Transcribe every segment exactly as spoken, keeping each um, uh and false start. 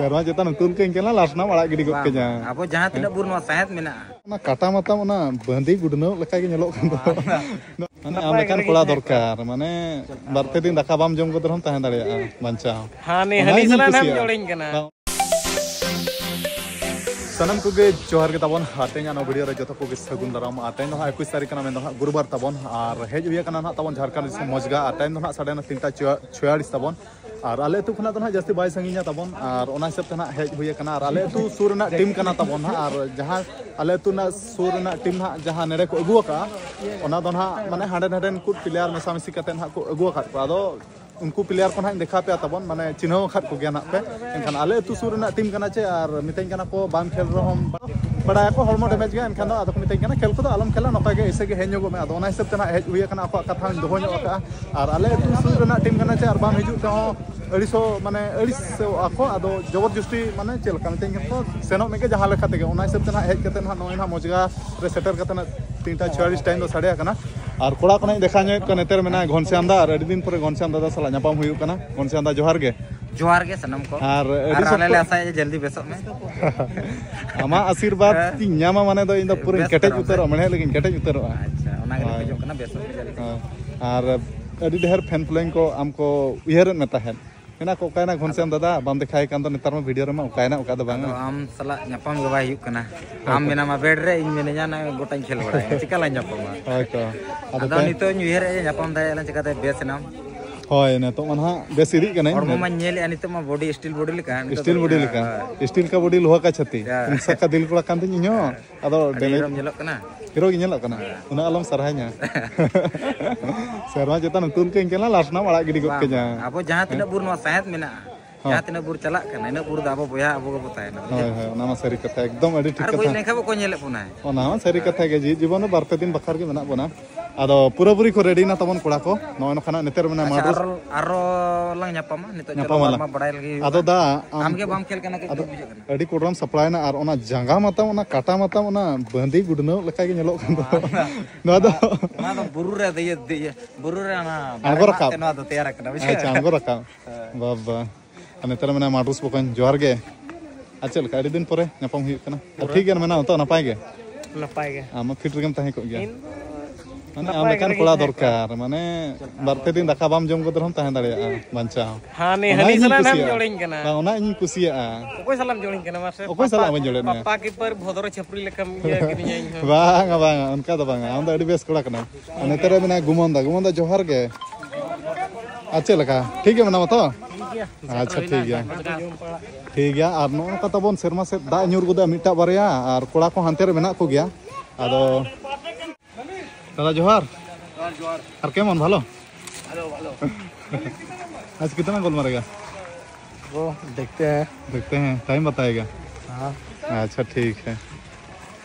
ᱥᱮᱨᱢᱟ ᱪᱮᱛᱟᱱ ᱩᱛᱩᱞ ᱠᱟᱹᱧ ᱠᱟᱱᱟ, ᱞᱟᱥ ᱨᱮᱱᱟᱜ ᱟᱲᱟᱜ ᱜᱤᱰᱤ ᱜᱚᱫ ᱠᱟᱹᱧᱟ᱾ ᱟᱵᱚ ᱡᱟᱦᱟᱸ ᱛᱤᱱᱟᱹᱜ ᱵᱩᱨ ᱱᱚᱣᱟ ᱥᱟᱸᱦᱮᱫ ᱢᱮᱱᱟᱜᱼᱟ᱾ ᱚᱱᱟ ᱠᱟᱴᱟ ᱢᱟᱛᱟᱢ ᱚᱱᱟ ᱵᱟᱸᱫᱤ ᱜᱩᱰᱱᱟᱹᱣ ᱞᱮᱠᱟ ᱜᱮ ᱧᱮᱞᱚᱜ ᱠᱟᱱ ᱫᱚ᱾ ᱢᱟᱱᱮ ᱟᱢ ᱞᱮᱠᱟᱱ ᱠᱚᱲᱟ ᱫᱚᱨᱠᱟᱨ, ᱢᱟᱱᱮ ᱵᱟᱨ ᱯᱮ ᱫᱤᱱ ᱫᱟᱠᱟ ᱵᱟᱢ ᱡᱚᱢ ᱠᱚᱫ ᱨᱮᱦᱚᱸᱢ ᱛᱟᱦᱮᱸ ᱫᱟᱲᱮᱭᱟᱜᱼᱟ ᱵᱟᱧᱪᱟᱣ᱾ ᱦᱟᱹᱱᱤ ᱚᱱᱟ ᱦᱟᱹᱱᱤ ᱜᱤᱧ ᱥᱟᱞᱟᱜ ᱱᱟᱢ ᱠᱩᱥᱤᱭᱟᱜᱼᱟ᱾ ᱡᱚᱲᱤᱧ ᱠᱟᱱᱟ᱾ ᱵᱟᱝ᱾ ᱥᱟᱱᱟᱢ ᱠᱚᱜᱮ ᱡᱚᱦᱟᱨ ᱜᱮ ᱛᱟᱵᱚᱱ᱾ ᱟᱨ ᱛᱮᱦᱮᱧ ᱟᱜ ᱱᱚᱣᱟ ᱵᱷᱤᱰᱤᱭᱳ ᱨᱮ ᱡᱚᱛᱚ ᱠᱚᱜᱮ ᱥᱟᱹᱜᱩᱱ ᱫᱟᱨᱟᱢ᱾ ᱟᱨ ᱛᱮᱦᱮᱧ ᱫᱚ ᱦᱟᱸᱜ ᱮᱠᱩᱥ ᱛᱟᱹᱨᱤᱠᱷ ᱠᱟᱱᱟ, ᱢᱮᱱᱫᱚ ᱦᱟᱸᱜ ᱜᱩᱨᱩᱵᱟᱨ ᱛᱟᱵᱚᱱ᱾ ᱟᱨ ᱦᱮᱡ ᱦᱩᱭ ᱟᱠᱟᱱᱟ ᱦᱟᱸᱜ ᱛᱟᱵᱚᱱ ᱡᱷᱟᱲᱠᱷᱚᱸᱰ ᱫᱤᱥᱚᱢ ᱢᱚᱡᱽᱜᱟ᱾ ᱟᱨ ᱴᱟᱭᱤᱢ ᱫᱚ ᱦᱟᱸᱜ ᱥᱟᱰᱮ ᱮᱱᱟ ᱛᱤᱱᱴᱟ ᱪᱷᱚᱭᱟᱞᱤᱥ ᱛᱟᱵᱚᱱ᱾ ᱟᱨ ᱟᱞᱮ ᱟᱹᱛᱩ ᱠᱷᱚᱱᱟᱜ ᱫᱚ ᱦᱟᱸᱜ ᱡᱟᱹᱥᱛᱤ ᱵᱟᱭ ᱥᱟᱺᱜᱤᱧᱟ ᱛᱟᱵᱚᱱ᱾ ᱟᱨ ᱚᱱᱟ ᱦᱤᱥᱟᱹᱵ ᱛᱮ ᱦᱟᱸᱜ ᱦᱮᱡ ᱦᱩᱭ ᱟᱠᱟᱱᱟ᱾ ᱟᱨ ᱟᱞᱮ ᱟᱹᱛᱩ ᱥᱩᱨ ᱨᱮᱱᱟᱜ ᱴᱤᱢ ᱠᱟᱱᱟ ᱛᱟᱵᱚᱱ ᱦᱟᱸᱜ᱾ ᱟᱨ ᱡᱟᱦᱟᱸ ᱟᱞᱮ ᱟᱹᱛᱩ ᱨᱮᱱᱟᱜ ᱥᱩᱨ ᱨᱮᱱᱟᱜ ᱴᱤᱢ ᱦᱟᱸᱜ ᱡᱟᱦᱟᱸ ᱱᱮᱰᱮ ᱠᱚ ᱟᱹᱜᱩ ᱟᱠᱟᱫᱼᱟ, ᱚᱱᱟ ᱫᱚ ᱦᱟᱸᱜ ᱢᱟᱱᱮ ᱦᱟᱸᱰᱮ ᱱᱟᱰᱮᱱ ᱠᱚ ᱯᱞᱮᱭᱟᱨ ᱢᱮᱥᱟᱢᱤᱥᱤ ᱠᱟᱛᱮ ᱦᱟᱸᱜ ᱠᱚ ᱟᱹᱜᱩ ᱟᱠᱟᱫ ᱠᱚᱣᱟ᱾ ᱟᱫᱚ ᱩᱱᱠᱩ ᱯᱞᱮᱭᱟᱨ ᱠᱚ ᱱᱟᱦᱟᱜ ᱤᱧ ᱫᱮᱠᱷᱟᱣ ᱯᱮᱭᱟ ᱛᱟᱵᱚᱱ, ᱢᱟᱱᱮ ᱪᱤᱱᱦᱟᱹᱣ ᱟᱠᱟᱫ ᱠᱚᱜᱮᱭᱟ ᱱᱟᱦᱟᱜ ᱯᱮ᱾ ᱮᱱᱠᱷᱟᱱ ᱟᱞᱮ ᱟᱹᱛᱩ ᱥᱩᱨ ᱨᱮᱱᱟᱜ ᱴᱤᱢ ᱠᱟᱱᱟ ᱪᱮ, ᱟᱨ ᱢᱤᱛᱟᱹᱧ ᱠᱟᱱᱟ ᱠᱚ ᱵᱟᱢ ᱠᱷᱮᱞ ᱨᱮᱦᱚᱸ ᱵᱟᱲᱟᱭᱟᱠᱚ ᱦᱚᱲᱢᱚ ᱰᱮᱢᱮᱡᱽ ᱜᱮᱭᱟ᱾ ᱮᱱᱠᱷᱟᱱ ᱫᱚ ᱟᱫᱚ ᱠᱚ ᱢᱤᱛᱟᱹᱧ ᱠᱟᱱᱟ ᱠᱷᱮᱞ ᱠᱚᱫᱚ ᱟᱞᱚᱢ ᱠᱷᱮᱞᱟ, ᱱᱚᱝᱠᱟ ᱜᱮ ᱮᱭᱥᱮ ᱜᱮ ᱦᱮᱡ ᱧᱚᱜᱚᱜ ᱢᱮ᱾ ᱟᱫᱚ ᱚᱱᱟ ᱦᱤᱥᱟᱹᱵ ᱛᱮ ᱱᱟᱦᱟᱜ ᱦᱮᱡ ᱦᱩᱭ ᱟᱠᱟᱱᱟ, ᱟᱠᱚᱣᱟᱜ ᱠᱟᱛᱷᱟ ᱦᱚᱸᱧ ᱫᱚᱦᱚ ᱧᱚᱜ ᱟᱠᱟᱫᱼᱟ᱾ ᱟᱨ ᱟᱞᱮ ᱟᱹᱛᱩ ᱥᱩᱨ ᱨᱮᱱᱟᱜ ᱴᱤᱢ ᱠᱟᱱᱟ ᱪᱮ, ᱟᱨ ᱵᱟᱢ ᱦᱤᱡᱩᱜ ᱛᱮᱦᱚᱸ ᱟᱹᱲᱤᱥᱚᱜ, ᱢᱟᱱᱮ ᱟᱹᱲᱤᱥᱚᱜ ᱟᱠᱚ᱾ ᱟᱫᱚ ᱡᱚᱵᱚᱨ ᱡᱚᱥᱛᱤ ᱢᱟᱱᱮ ᱪᱮᱫ ᱞᱮᱠᱟ ᱢᱤᱛᱟᱹᱧ ᱠᱟᱱᱟ ᱠᱚ, ᱥᱮᱱᱚᱜ ᱢᱮᱜᱮ ᱡᱟᱦᱟᱸ ᱞᱮᱠᱟ ᱛᱮᱜᱮ᱾ ᱚᱱᱟ ᱦᱤᱥᱟᱹᱵ ᱛᱮ ᱱᱟᱦᱟᱜ ᱦᱮᱡ ᱠᱟᱛᱮ ᱱᱟᱦᱟᱜ ᱱᱚᱜᱼᱚᱭ ᱱᱟᱦᱟᱜ ᱢᱚᱡᱽᱜᱟ ᱨᱮ ᱥᱮᱴᱮᱨ ᱠᱟᱛᱮ ᱱᱟᱦᱟᱜ ᱛᱤᱱᱴᱟ ᱪᱷᱚᱭᱟᱞᱤᱥ ᱴᱟᱭᱤᱢ ᱫᱚ ᱥᱟᱰᱮ ᱟᱠᱟᱱᱟ᱾ ᱟᱨ ᱠᱚᱲᱟ ᱠᱚ ᱱᱟᱦᱟᱜ ᱤᱧ ᱫᱮᱠᱷᱟᱣ ᱧᱚᱜᱮᱫ ᱠᱚᱣᱟ, ᱱᱚᱛᱮ ᱨᱮ ᱢᱮᱱᱟᱭᱟ ᱜᱷᱚᱱᱥᱭᱟᱢ ᱫᱟ, ᱟᱨ ᱟᱹᱰᱤ ᱫᱤᱱ ᱯᱚᱨᱮ ᱜᱷᱚᱱᱥᱭᱟᱢ ᱫᱟᱫᱟ ᱥᱟᱞᱟᱜ ᱧᱟᱯᱟᱢ ᱦᱩᱭᱩᱜ ᱠᱟᱱᱟ᱾ ᱜᱷᱚᱱᱥᱭᱟᱢ ᱫᱟ, ᱡᱚᱦᱟᱨ ᱜᱮ᱾ ᱡᱚᱦᱟᱨ ᱜᱮ ᱥᱟᱱᱟᱢ ᱠᱚ᱾ ᱟᱨ ᱟᱹᱰᱤ ᱟᱨ ᱟᱞᱮ ᱞᱮ ᱥᱚᱠᱛᱚ ᱟᱥᱟᱭᱟ ᱡᱮ ᱡᱚᱞᱫᱤ ᱵᱮᱥᱚᱜ ᱢᱮ᱾ ᱟᱢᱟᱜ ᱟᱥᱤᱨᱵᱟᱫᱽ ᱦᱮᱸ᱾ ᱤᱧ ᱧᱟᱢᱟ ᱢᱟᱱᱮ ᱫᱚ ᱤᱧ ᱫᱚ ᱯᱩᱨᱟᱹᱧ ᱵᱮᱥ ᱠᱮᱴᱮᱡ ᱩᱛᱟᱹᱨᱚᱜᱼᱟ ᱥᱮ? ᱩᱛᱟᱹᱨᱚᱜᱼᱟ, ᱢᱮᱬᱦᱮᱫ ᱞᱮᱠᱟᱧ ᱠᱮᱴᱮᱡ ᱩᱛᱟᱹᱨᱚᱜᱼᱟ᱾ ᱟᱪᱪᱷᱟ, ᱚᱱᱟ ᱜᱮᱞᱮ ᱦᱳᱭ᱾ ᱠᱷᱚᱡᱚᱜ ᱠᱟᱱᱟ, ᱵᱮᱥᱚᱜ ᱢᱮ ᱡᱚᱞᱫᱤ᱾ ᱦᱮᱸ᱾ ᱟᱨ ᱟᱹᱰᱤ ᱰᱷᱮᱨ ᱯᱷᱮᱱ ᱯᱷᱚᱞᱳᱭᱤᱝ ᱠᱚ ᱟᱢ ᱠᱚ ᱩᱭᱦᱟᱹᱨᱮᱫ ᱢᱮ ᱛᱟᱦᱮᱸᱫ᱾ ᱢᱮᱱᱟ ᱠᱚ, "ᱚᱠᱟᱭᱮᱱᱟ ᱜᱷᱚᱱᱥᱭᱟᱢ ᱫᱟᱫᱟ? ᱵᱟᱢ ᱫᱮᱠᱷᱟᱭ ᱠᱟᱱ ᱫᱚ ᱱᱮᱛᱟᱨ ᱢᱟ ᱵᱷᱤᱰᱤᱭᱳ ᱨᱮᱢᱟ, ᱚᱠᱟᱭᱮᱱᱟ?" ᱚᱱᱠᱟ ᱫᱚ ᱟᱫᱚ ᱵᱟᱝᱟ᱾ ᱟᱢ ᱥᱟᱞᱟᱜ ᱧᱟᱯᱟᱢ ᱜᱮ ᱵᱟᱭ ᱦᱩᱭᱩᱜ ᱠᱟᱱᱟ᱾ ᱦᱳᱭ ᱟᱢ ᱛᱚ᱾ ᱢᱮᱱᱟᱢᱟ ᱵᱮᱰ ᱨᱮ, ᱤᱧ ᱢᱮᱱᱟᱹᱧᱟ ᱱᱚᱜᱼᱚᱭ ᱜᱚᱴᱟᱧ ᱠᱷᱮᱞ ᱵᱟᱲᱟᱭᱟ᱾ ᱪᱮᱠᱟ ᱞᱟᱝ ᱧᱟᱯᱟᱢᱟ? ᱦᱳᱭ ᱛᱚ᱾ ᱟᱫᱚ ᱟᱫᱚ ᱛᱮ- ᱱᱤᱛᱚᱜ ᱤᱧ ᱩᱭᱦᱟᱹᱨᱮᱫᱼᱟ ᱡᱮ ᱧᱟᱯᱟᱢ ᱫᱟᱲᱮᱭᱟᱜᱼᱟ ᱞᱟᱝ ᱪᱮᱠᱟᱛᱮ ᱵᱮᱥ ᱮᱱᱟᱢ? ᱦᱳᱭ, ᱱᱤᱛᱚᱜ ᱢᱟ ᱱᱟᱦᱟᱜ ᱵᱮᱥ ᱤᱫᱤᱜ ᱠᱟᱹᱱᱟᱹᱧ᱾ ᱦᱚᱲᱢᱚ ᱢᱟᱧ ᱧᱮᱞᱮᱫᱼᱟ ᱱᱤᱛᱚᱜ ᱢᱟ ᱵᱚᱰᱤ ᱥᱴᱤᱞ ᱵᱚᱰᱤ ᱞᱮᱠᱟ᱾ ᱱᱤᱛᱚᱜ ᱥᱴᱤᱞ ᱫᱚ ᱵᱚᱰᱤ ᱦᱮᱸ, ᱞᱮᱠᱟ᱾ ᱦᱮᱸ᱾ ᱥᱴᱤᱞ ᱠᱟ ᱵᱚᱰᱤ ᱞᱳᱦᱟ ᱠᱟ ᱪᱷᱟᱛᱤ᱾ ᱦᱮᱸ᱾ ᱦᱤᱝᱥᱟ ᱠᱟ ᱫᱤᱞ ᱠᱚᱲᱟ ᱠᱟᱱ ᱛᱤᱧ ᱤᱧ ᱦᱚᱸ᱾ ᱟᱫᱚ ᱟᱹᱰᱤ ᱰᱮᱢᱮᱡᱽ ᱦᱮᱨᱚᱢ ᱧᱮᱞᱚᱜ ᱠᱟᱱᱟ᱾ ᱦᱤᱨᱳ ᱜᱮ ᱧᱮᱞᱚᱜ ᱠᱟᱱᱟ᱾ ᱦᱮᱸ᱾ ᱩᱱᱟᱹᱜ ᱟᱞᱚᱢ ᱥᱟᱨᱦᱟᱧᱟ᱾ ᱥᱮᱨᱢᱟ ᱪᱮᱛᱟᱱ ᱩᱛᱩᱞ ᱠᱟᱹᱧ ᱠᱟᱱᱟ, ᱞᱟᱥ ᱨᱮᱱᱟᱜ ᱟᱲᱟᱜ ᱜᱤᱰᱤ ᱜᱚᱫ ᱵᱟᱝ, ᱠᱟᱹᱧᱟ᱾ ᱵᱟᱝ᱾ ᱟᱵᱚ ᱡᱟᱦᱟᱸ ᱦᱮᱸ? ᱛᱤᱱᱟᱹᱜ ᱵᱩᱨ ᱱᱚᱣᱟ ᱥᱟᱸᱦᱮᱫ ᱢᱮᱱᱟᱜᱼᱟ, ᱦᱚᱸ᱾ ᱡᱟᱦᱟᱸ ᱛᱤᱱᱟᱹᱜ ᱵᱩᱨ ᱪᱟᱞᱟᱜ ᱠᱟᱱᱟ, ᱤᱱᱟᱹᱜ ᱵᱩᱨ ᱫᱚ ᱟᱵᱚ ᱵᱚᱭᱦᱟ ᱟᱵᱚ ᱜᱮᱵᱚ ᱛᱟᱦᱮᱱᱟ, ᱵᱩᱡᱷᱟᱹᱣ? ᱦᱳᱭ, ᱦᱳᱭ, ᱚᱱᱟ ᱢᱟ ᱥᱟᱹᱨᱤ ᱠᱟᱛᱷᱟ, ᱮᱠᱫᱚᱢ ᱟᱹᱰᱤ ᱴᱷᱤᱠ ᱟᱨ ᱜᱚᱡ ᱠᱟᱛᱷᱟ᱾ ᱞᱮᱱᱠᱷᱟᱱ ᱵᱟᱠᱚ ᱧᱮᱞᱮᱫ ᱵᱚᱱᱟ᱾ ᱚᱱᱟ ᱦᱚᱸ ᱥᱟᱹᱨᱤ ᱠᱟᱛᱷᱟ ᱜᱮ, ᱡᱤᱣᱤ ᱡᱤᱵᱚᱱ ᱫᱚ ᱵᱟᱨ ᱯᱮ ᱫᱤᱱ ᱵᱟᱠᱷᱨᱟ ᱜᱮ ᱢᱮᱱᱟᱜ ᱵᱚᱱᱟ᱾ ᱟᱫᱚ ᱯᱩᱨᱟᱹᱯᱩᱨᱤ ᱠᱚ ᱨᱮᱰᱤᱭᱮᱱᱟ ᱛᱟᱵᱚᱱ ᱠᱚᱲᱟ ᱠᱚ᱾ ᱱᱚᱜᱼᱚᱭ ᱱᱚᱝᱠᱟᱱᱟᱜ ᱱᱮᱛᱟᱨ ᱢᱮᱱᱟᱜᱼᱟ ᱟᱪᱪᱷᱟ, ᱢᱟᱰᱨᱚᱥ᱾ ᱟᱨᱚ, ᱟᱨᱚ ᱞᱟᱝ ᱧᱟᱯᱟᱢᱟ᱾ ᱱᱤᱛᱚᱜ ᱧᱟᱯᱟᱢ ᱪᱚᱞᱚ ᱟᱞᱟᱝ᱾ ᱵᱟᱨᱢᱟ ᱵᱟᱲᱟᱭ ᱞᱟᱹᱜᱤᱫ ᱦᱩᱭᱩᱜᱼᱟ᱾ ᱟᱫᱚ ᱫᱟ, ᱟᱢ ᱟᱢ ᱜᱮ ᱵᱟᱢ ᱠᱷᱮᱞ ᱠᱟᱱᱟ, ᱠᱟᱹᱡ ᱟᱫᱚ ᱫᱩᱠ ᱵᱩᱡᱷᱟᱹᱜ ᱠᱟᱱᱟ᱾ ᱟᱹᱰᱤ ᱠᱚᱰᱨᱚᱢ ᱥᱟᱯᱲᱟᱣᱮᱱᱟ ᱟᱨ ᱚᱱᱟ ᱡᱟᱸᱜᱟ ᱢᱟᱛᱟᱢ, ᱚᱱᱟ ᱠᱟᱴᱟ ᱢᱟᱛᱟᱢ, ᱚᱱᱟ ᱵᱟᱸᱫᱤ ᱜᱩᱰᱱᱟᱹᱣ ᱞᱮᱠᱟ ᱜᱮ ᱧᱮᱞᱚᱜ ᱠᱟᱱ ᱫᱚ᱾ ᱚᱱᱟ, ᱱᱚᱣᱟ ᱫᱚ ᱚᱱᱟ ᱫᱚ ᱵᱩᱨᱩ ᱨᱮ ᱤᱭᱟᱹ, ᱤᱭᱟᱹ, ᱵᱩᱨᱩ ᱨᱮ ᱚᱱᱟ ᱫᱟᱨᱮ ᱟᱬᱜᱚ ᱢᱟᱜ ᱨᱟᱠᱟᱵ᱾ ᱛᱮ ᱱᱚᱣᱟ ᱫᱚ ᱛᱮᱭᱟᱨ ᱟᱠᱟᱱᱟ, ᱵᱩᱡᱷᱟᱹᱣ? ᱟᱪᱪᱷᱟ, ᱟᱬᱜᱚ ᱨᱟᱠᱟᱵ᱾ ᱦᱮᱸ᱾ ᱵᱟᱵᱟ᱾ ᱟᱨ ᱱᱮᱛᱟᱨ ᱢᱮᱱᱟᱭᱟ ᱢᱟᱰᱨᱩᱥ ᱵᱚᱠᱚᱧ, ᱡᱚᱦᱟᱨ ᱜᱮ᱾ ᱟᱨ ᱪᱮᱫ ᱞᱮᱠᱟ, ᱟᱹᱰᱤ ᱫᱤᱱ ᱯᱚᱨᱮ ᱧᱟᱯᱟᱢ ᱦᱩᱭᱩᱜ ᱠᱟᱱᱟ? ᱟᱨ ᱴᱷᱤᱠ ᱜᱮᱭᱟ, ᱢᱮᱱᱟᱢ ᱛᱚ ᱱᱟᱯᱟᱭ ᱜᱮ? ᱱᱟᱯᱟᱭ ᱜᱮ᱾ ᱟᱢ ᱢᱟ ᱯᱷᱤᱴ ᱨᱮᱜᱮᱢ ᱛᱟᱦᱮᱸ ᱠᱚᱜ ᱜᱮᱭᱟ᱾ ᱤᱧ ᱢᱟᱱᱮ ᱱᱟᱯᱟᱭ ᱟᱢ ᱞᱮᱠᱟᱱ ᱜᱮ ᱠᱚᱲᱟ ᱛᱟᱦᱮᱸ ᱫᱚᱨᱠᱟᱨ, ᱢᱟᱱᱮ ᱵᱟᱨ ᱯᱮ ᱫᱤᱱ ᱫᱟᱠᱟ ᱵᱟᱢ ᱡᱚᱢ ᱠᱚ ᱨᱮᱦᱚᱸᱢ ᱛᱟᱦᱮᱸ ᱫᱟᱲᱮᱭᱟᱜᱼᱟ ᱵᱟᱧᱪᱟᱣ᱾ ᱦᱟᱱᱮ ᱚᱱᱟ ᱦᱟᱹᱱᱤ ᱤᱧᱤᱧ ᱥᱟᱞᱟᱜ ᱱᱟᱢ ᱠᱩᱥᱤᱭᱟᱜᱼᱟ᱾ ᱡᱚᱲᱤᱧ ᱠᱟᱱᱟ᱾ ᱵᱟᱝ, ᱚᱱᱟ ᱤᱧᱤᱧ ᱠᱩᱥᱤᱭᱟᱜᱼᱟ᱾ ᱚᱠᱚᱭ ᱥᱟᱞᱟᱜ ᱮᱢ ᱡᱚᱲᱤᱧ ᱠᱟᱱᱟ ᱢᱟᱥᱮ? ᱚᱠᱚᱭ ᱥᱟᱞᱟᱜ ᱵᱟᱹᱧ ᱡᱚᱲᱮᱫ ᱢᱮᱭᱟ? ᱯᱟᱯᱟ ᱠᱤ ᱯᱟᱨ ᱵᱷᱚᱫᱨᱚ ᱪᱷᱟᱹᱯᱨᱤ ᱞᱮᱠᱟᱢ ᱤᱭᱟᱹ ᱠᱤᱫᱤᱧᱟ ᱤᱧ ᱦᱚᱸ᱾ ᱵᱟᱝᱟ, ᱵᱟᱝᱟ, ᱚᱱᱠᱟ ᱫᱚ ᱵᱟᱝᱟ᱾ ᱟᱢ ᱫᱚ ᱟᱹᱰᱤ ᱵᱮᱥ ᱠᱚᱲᱟ ᱠᱟᱱᱟᱢ᱾ ᱟᱨ ᱱᱮᱛᱟᱨ ᱨᱮ ᱢᱮᱱᱟᱭᱟ ᱜᱩᱢᱚᱱ ᱫᱟ᱾ ᱜᱩᱢᱚᱱ ᱫᱟ, ᱡᱚᱦᱟᱨ ᱜᱮ᱾ ᱟᱨ ᱪᱮᱫ ᱞᱮᱠᱟ? ᱴᱷᱤᱠ ᱜᱮ ᱢᱮᱱᱟᱢᱟ ᱛᱚ? ᱟᱪᱪᱷᱟ, ᱴᱷᱤᱠ ᱜᱮᱭᱟ᱾ ᱴᱷᱤᱠ ᱜᱮᱭᱟ᱾ ᱟᱨ ᱱᱚᱜᱼᱚ ᱱᱚᱝᱠᱟ ᱛᱟᱵᱚᱱ ᱥᱮᱨᱢᱟ ᱥᱮᱫ ᱫᱟᱜ ᱧᱩᱨ ᱜᱚᱫᱚᱜᱼᱟ ᱢᱤᱫᱴᱟᱜ ᱵᱟᱨᱭᱟ, ᱟᱨ ᱠᱚᱲᱟ ᱠᱚ ᱦᱟᱱᱛᱮ ᱨᱮ ᱢᱮᱱᱟᱜ ᱠᱚᱜᱮᱭᱟ᱾ ᱟᱫᱚ ᱫᱟᱫᱟ ᱡᱚᱦᱟᱨ᱾ ᱡᱚᱦᱟᱨ, ᱡᱚᱦᱟᱨ᱾ ᱟᱨ ᱠᱮᱢᱚᱱ ᱵᱷᱟᱞᱚ? Hello, hello. ᱟᱡ ᱠᱤᱛᱱᱟ ᱜᱳᱞ ᱢᱟᱨᱮᱜᱟ? ᱵᱚ, ᱫᱮᱠᱷᱛᱮ ᱦᱮᱸ᱾ ᱫᱮᱠᱷᱛᱮ ᱦᱮᱸ, ᱴᱟᱭᱤᱢ ᱵᱟᱛᱟᱭᱮᱜᱟ᱾ ᱦᱮᱸ᱾ ᱟᱪᱪᱷᱟ, ᱴᱷᱤᱠ ᱦᱮᱸ᱾